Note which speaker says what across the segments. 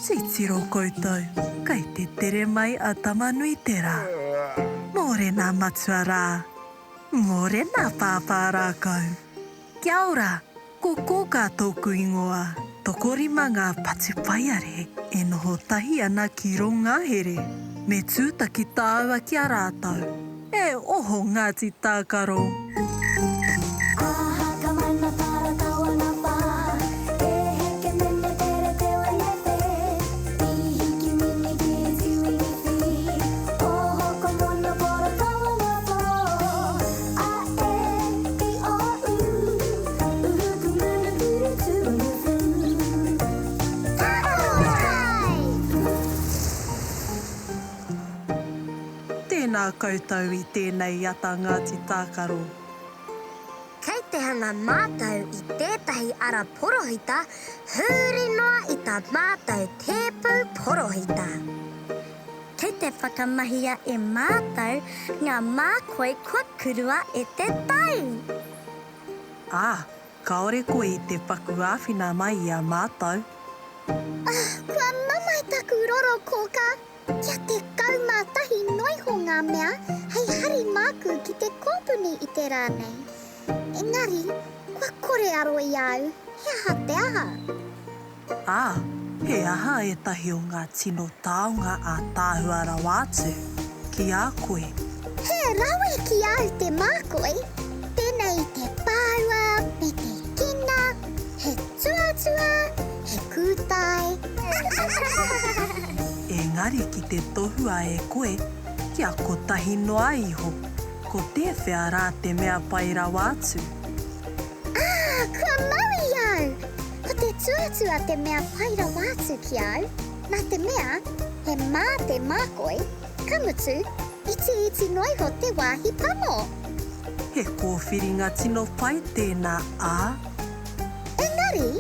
Speaker 1: Titiro koutou, kei te tere mai a Tamanuiterā. Mōrena matua rā. Mōrena pāpā rākau. Kia ora, ko Kōkā tōku ingoa. Tokorima ngā patupaiarehe e noho tahi ana ki rō ngahere. Me tūtaki tāua ki a rātou. E oho Ngāti Tākaro! Tēnā koutou i tēnei ata Ngāti Tākaro.
Speaker 2: Kei te hanga mātou i tētahi ara porohita huri noa i tā mātou tēpu porohita. Kei te whakamahia e mātou ngā mākoi kua kurua e te tai.
Speaker 1: Ā, kāore koe i te paku āwhina mai i a mātou.
Speaker 2: Ah, kua mamae taku roro, Kōkā. Kia 11 noiho ngā mea hei hari māku ki te kōpuni i te rā nei. Engari, kua kore aro i a au, he aha te aha?
Speaker 1: Ā, he aha ētahi o ngā tino taonga ātaahua rawa atu ki a koe?
Speaker 2: He rawe ki a au te mākoi, pēnei i te pāua me te kina, he tuatua, he kūtai.
Speaker 1: Engari ki te tohua e koe kia kotahi noa iho, ko tēwhea rā te mea pai rawa atu?
Speaker 2: Ā, kua mau i au! Ko te tuatua te mea pai rawa atu ki a au, nā te mea, he mā te mākoi, ka mutu, itiiti noa iho te wāhi pango.
Speaker 1: He kōwhiringa tino pai tēnā, ā.
Speaker 2: Engari,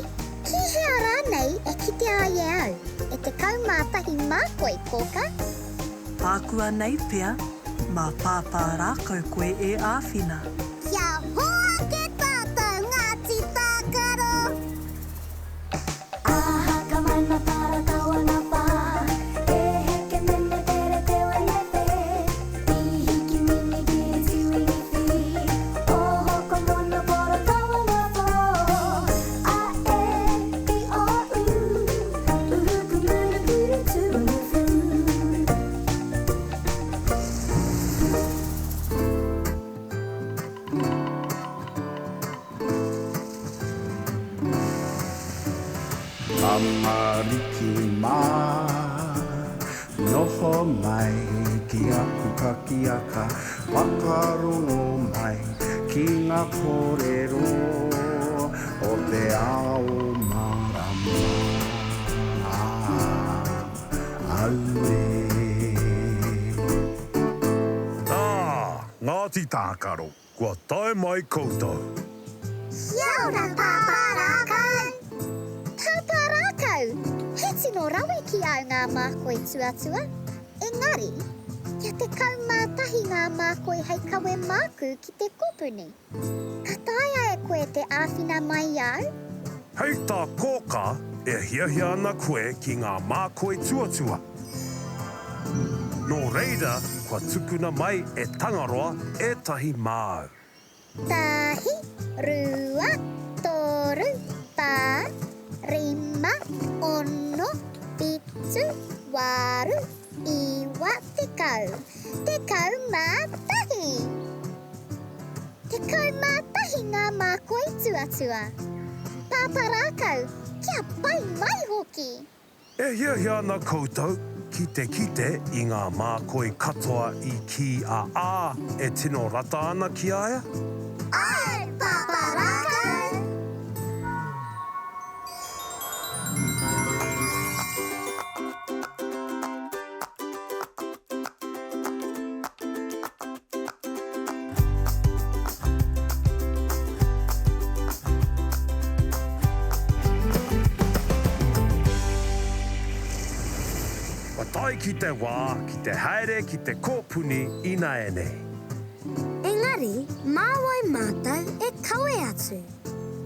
Speaker 2: ki hea rānei e kitea ai e au, e 11 mākoi, kōka?
Speaker 1: Ākuanei pea, mā Pāpā Rākau koe e āwhina.
Speaker 2: Kia hoake tātou Ngāti Tākaro!
Speaker 3: Tamariki mā, noho mai ki aku pakiaka, whakarongo mai ki ngā kōrero o te ao mārama. Auē.
Speaker 4: Nā, Ngāti Tākaro, kua tae mai koutou.
Speaker 2: Kia ora Pāpā Rākau! Pāpā Rākau, he tino rawe ki au ngā mākoi tuatua. Engari, kia 11 ngā mākoi hei kawe māku ki te kopuni. Ka taea e koe te āwhina mai i a au?
Speaker 4: Hei tā Kōkā, e hiahia ana koe ki ngā mākoi tuatua. Nō reira, kua tukuna mai e Tangaroa ētahi māu.
Speaker 2: Tahi, rua, toru, whā, rima, ono, whitu, waru, 90, 11! 11 ngā mākoi tuatua. Pāpā rākau, kia pai mai hoki!
Speaker 4: E hiahia ana koutou ki te kite i ngā mākoi katoa i kī a A e tino rata ana ki a ia?
Speaker 2: Āe, Pāpā Rākau!
Speaker 4: Kua tae ki te wā ki te haere ki te kōpuni ināianei.
Speaker 2: Engari, mā wai mātou e kawe atu?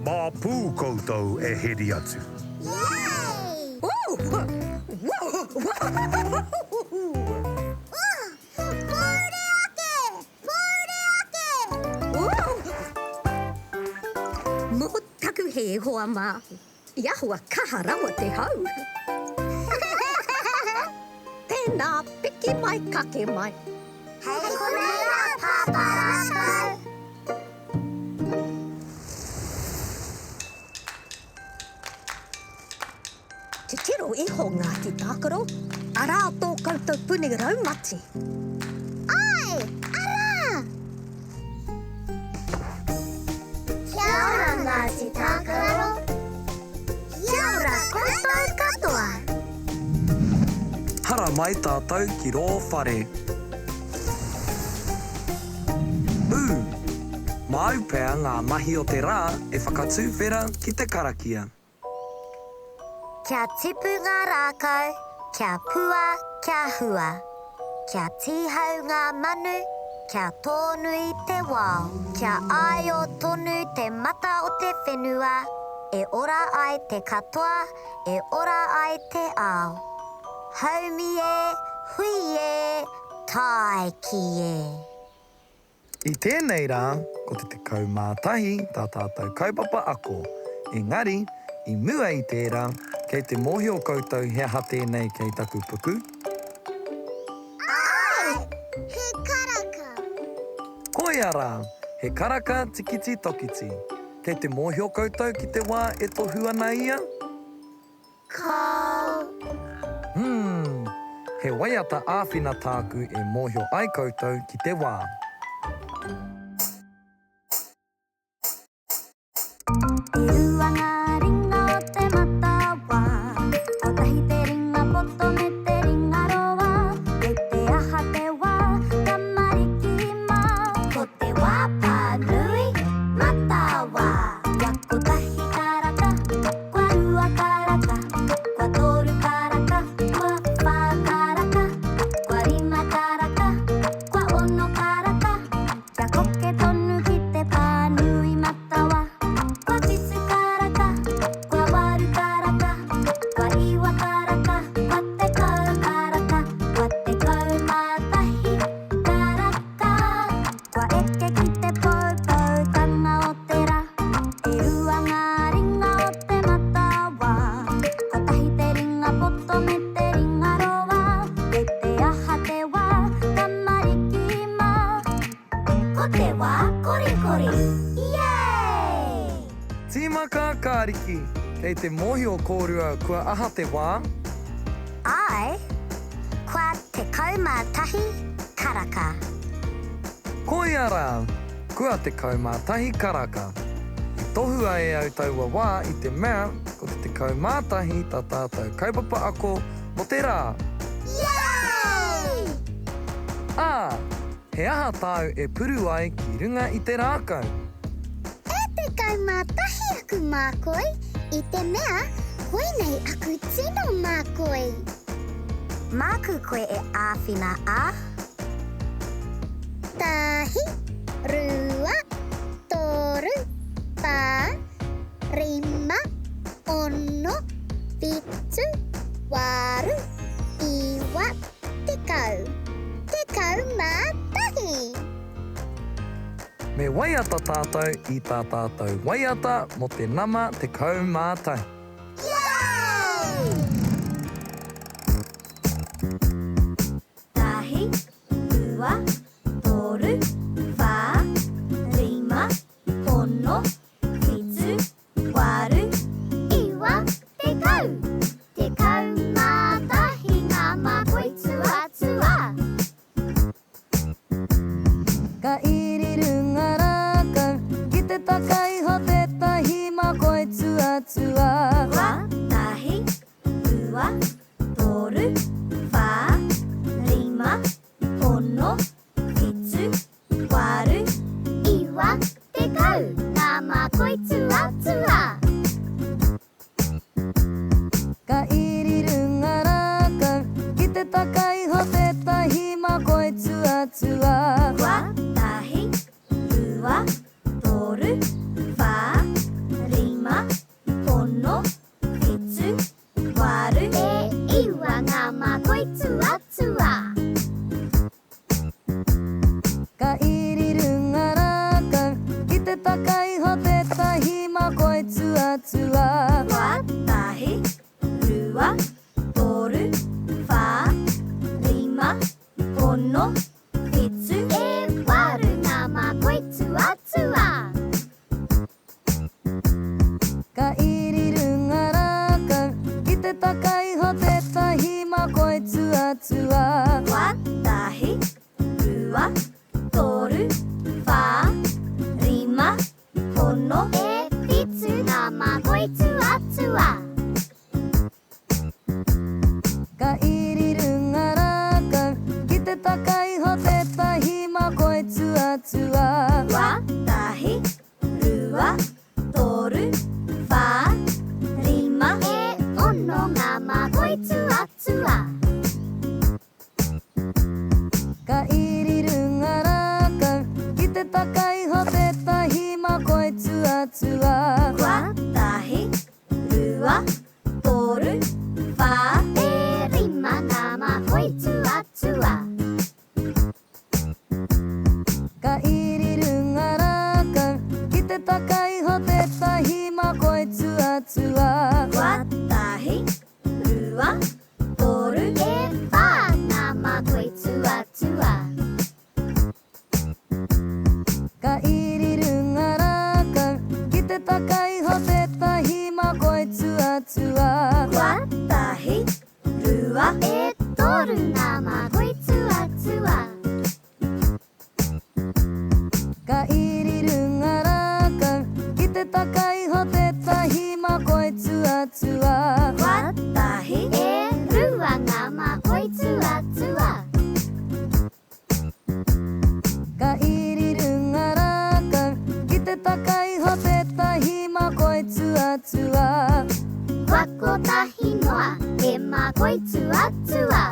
Speaker 4: Mā pū koutou e heri atu.
Speaker 2: Yay!
Speaker 1: Ooh!
Speaker 2: Pōuri ake! Pōuri ake!
Speaker 5: Mō taku hē, hoa mā. I ahua kaha rawa te hau. Tēnā, piki mai, kake mai.
Speaker 2: Hei konei rā, Pāpā Rākau.
Speaker 5: Titiro iho Ngāti Tākaro, arā tō koutou puni raumati.
Speaker 2: Āe, arā! Kia ora Ngāti Tākaro. Kia ora koutou katoa.
Speaker 6: Haramai tātou ki rō whare. Ū! Māu pea ngā mahi o te rā e whakatuwhera ki te karakia.
Speaker 2: Kia tipu ngā rākau, kia pua, kia hua. Kia tīhau ngā manu, kia tōnui te wao. Kia āio tonu te mata o te whenua, e ora ai te katoa, e ora ai te ao. Haumi e, hui e, tāiki e.
Speaker 6: I tēnei rā, ko te 11 tā tātou kaupapa ako. Engari, i mua i tērā, kei te mōhio koutou he aha tēnei kei taku puku?
Speaker 2: Āe! He karaka!
Speaker 6: Koia rā! He karaka tikiti tokiti. Kei te mōhio koutou ki te wā e tohu ana ia?
Speaker 2: Kāo.
Speaker 6: Hmm, he waiata āwhina tāku e mōhio ai koutou ki te wā.
Speaker 2: E rua ngā ringa o te matawa, Kotahi te ringa poto me te ringa roa, Kei te aha te wā, tamariki mā? Ko te wā pānui matawa. Kia kotahi karaka, Kua rua karaka, kua toru karaka, kua whā karaka, kua rima karaka, kua ono karaka. Kia koke tonu ki te pānui matawa. Kua whitu karaka, kua waru karaka, kua iwa karaka, kua tekau karaka, kua 11 karaka. Kua eke ki te poupoutanga o te ra, E rua ngā ringa o te matawa, Kotahi te ringa poto me te ringa roa, Kei te aha te wā, tamariki mā? Ko te wā korikori, Yay!
Speaker 6: Tīma Kākāriki, Kei te mōhio kōrua kua aha te wā?
Speaker 2: Āe, kua 11 karaka.
Speaker 6: Koia rā, kua 11 karaka. I tohua e au taua wā i te mea ko te 11 tā tātou kaupapa ako mō te rā.
Speaker 2: Yay!
Speaker 6: Ā, he aha tāu e puru ai ki runga i te rākau?
Speaker 2: E 11 aku mākoi, i te mea koinei aku tino mākoi. Māku koe e āwhina a. Tahi, rua, toru, whā, rima, ono, whitu, waru, iwa, tekau. 11!
Speaker 6: Me waiata tātou i tā tātou waiata mō te nama 11.
Speaker 2: Yay! Tahi, rua, toru, whā, rima, ono, whitu, waru, iwa, tekau. 11 ngā mākoi tuatua.
Speaker 7: Ka iri runga rākau ki te taka iho tētahi mākoi tuatua.
Speaker 2: Kua tahi, rua, toru, whā, rima, ono, whitu, waru, iwa, tekau ngā mākoi tuatua.
Speaker 7: Ka iri runga rākau ki te taka iho tētahi mākoi tuatua.
Speaker 2: Kua tahi, rua, toru, whā, rima, ono, whitu, waru. E iwa ngā mākoi.
Speaker 7: tuatua.
Speaker 2: Kotahi, rua, toru, whā, rima, ono. E whitu ngā mākoi tuatua.
Speaker 7: Ka iri runga rākau, ki te taka iho tētahi mākoi tuatua.
Speaker 2: Kotahi, rua, toru, whā, rima. E ono ngā mākoi tuatua.
Speaker 7: Ka iri runga rākau, ki te taka iho tētahi mākoi tuatua.
Speaker 2: Kotahi, rua, toru, whā. E rima ngā mākoi tuatua.
Speaker 7: Ka iri runga rākau, ki te taka iho tētahi mākoi tuatua.
Speaker 2: Kotahi, rua, toru. E whā ngā mākoi tuatua.
Speaker 7: Ka iri runga rākau, ki te taka iho tētahi mākoi tuatua.
Speaker 2: Kotahi, rua. E toru ngā mākoi tuatua.
Speaker 7: Ka iri runga rākau, ki te taka iho tētahi mākoi tuatua.
Speaker 2: Kotahi, e rua ngā mākoi tuatua.
Speaker 7: Ka iri runga rākau, ki te taka iho tētahi mākoi tuatua.
Speaker 2: Kua kotahi noa, he mākoi tuatua.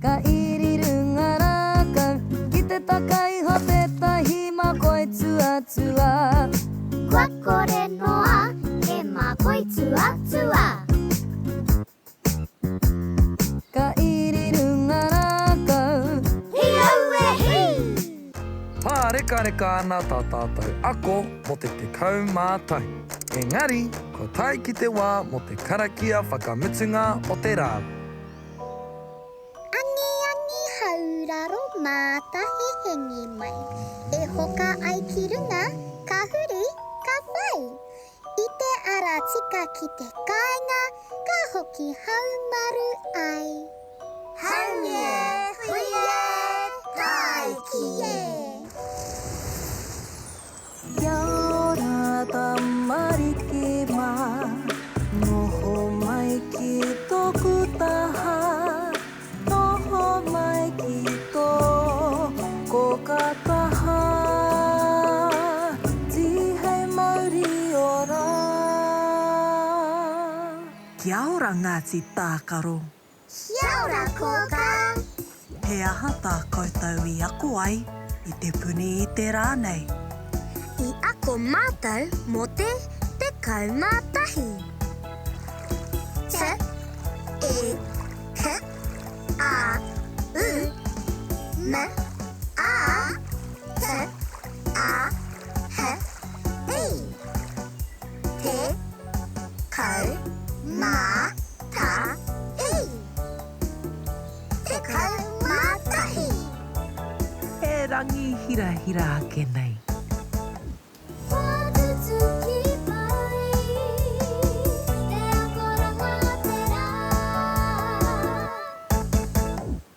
Speaker 7: Ka iri runga rākau, ki te taka iho tētahi mākoi tuatua.
Speaker 2: Kua kore noa, he mākoi tuatua.
Speaker 7: Ka iri runga rākau.
Speaker 2: Hi aue hi!
Speaker 6: Pārekareka ana tā tātou ako mō te 11. Engari, kua tae ki te wā mō te karakia whakamutunga o te rā.
Speaker 2: Angiangi hauraro mātahehengi mai, E hoka ai ki runga, ka huri, ka whai. I te ara tika ki te kāinga, ka hoki haumaru ai. Haumi e, hui e, tāiki e!
Speaker 7: Kia ora tamariki mā, noho mai ki tōku taha, noho mai ki tō kōkā taha, tīhei mauri ora.
Speaker 1: Kia ora Ngāti Tākaro.
Speaker 2: Kia ora kōkā.
Speaker 1: He aha tā koutou i ako ai i te puni i te rā nei?
Speaker 2: I ako mātou mō te 11. T, E, K, A, U, M, A, T, A, H, I. Te, kau, mā, ta, i. 11.
Speaker 1: He rangi hirahira ake nei.
Speaker 2: Kua tutuki mai te akoranga o te rā.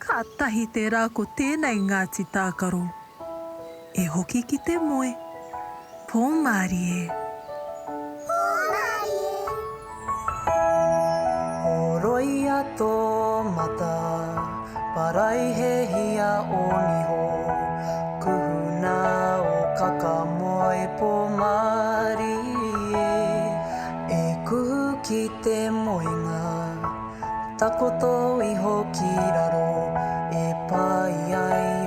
Speaker 1: Kātahi te rā ko tēnei Ngāti Tākaro. E hoki ki te moe. Pō mārie.
Speaker 2: Pō mārie.
Speaker 7: Horoia tō mata, paraihehia ō niho, kuhuna ō kakamoe pō mārie, e kuhu ki te moenga, takoto iho ki raro, e pai ai.